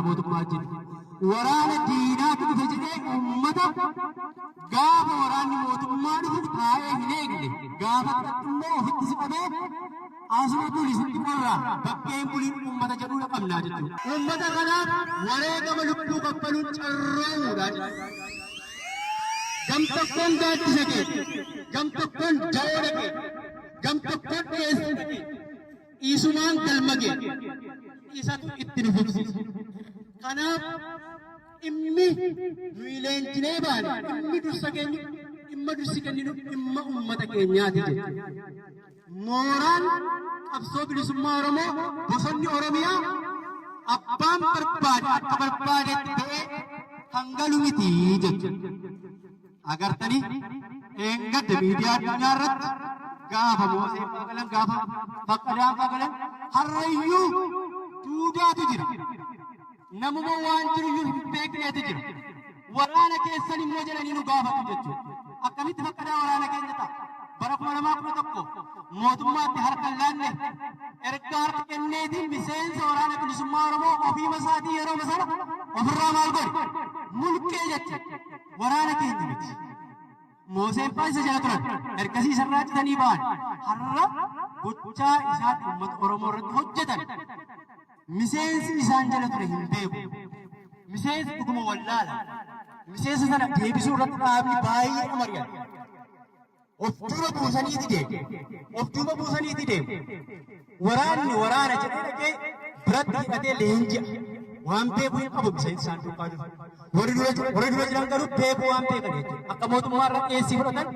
Mootummaa wajjin. Waraana diinaatu dhufe jedhee uummata gaafa waraanni mootummaa dhufu taa'ee hin eegne, gaafa immoo ofitti si qabee asuma buli, sitti qorraa, bakkee hin buliin uummata jedhuudha qabnaa jechuudha. Uummata kanaaf wareegama lubbuu kaffaluun carroomuudha jechuudha. Gam tokkoon gaaddisa kee, gam tokkoon da'oodha kee, gam tokkoon dhiyeessa kee, isumaan galma kee isatu itti nu fufsiisa. Kanaaf dhimmi nuyi leenjinee baane, dhimmi dursa keenya, dhimma dursi kenninu dhimma uummata keenyaati jechuudha. Mooraan qabsoo bilisummaa Oromoo, bosonni Oromiyaa, abbaan barbaade akka barbaadetti ta'ee kan galu miti jechuudha. Agartanii, dheengadda miidiyaa addunyaa irratti gaafa Mooseen faa galan, gaafa Faqqadaan faa galan, har'ayyuu duudaatu jira. Namuma waan jiruyyuu hin beekneetu jira. Waraana keessan immoo jedhanii nu gaafatu jechuudha. Akkamitti Faqqadaa waraana keenya ta'a? Bara 2011 mootummaatti harka hin laanne, erga harka kenneetiin miseensa Waraana Bilisummaa Oromoo ofiima isaatii yeroo sana ofirraa maal godhe? Mulqee jechuudha. Waraana keenya miti. Mooseen faa isa jala turan. Ergasii isarraa citanii ba'an. Har'a gochaa isaan uummata Oromoo irratti hojjetan miseensi isaan jala ture hin beeku. Miseensi dhuguma wallaala. Miseensa sana deebisuu irratti dhaabni baay'ee mari'ata. Of duuba buusaniiti deemu. Of duuba buusaniiti deemu. Waraanni waraana jedhee dhaqee biratti hidhatee leenji'a. Waan beeku hin qabu miseensi isaan duukaa jiru. Warri dura jiran garuu beeku, waan beekan jechuudha. Akka mootummaa irra dhiyeessii fudhatan.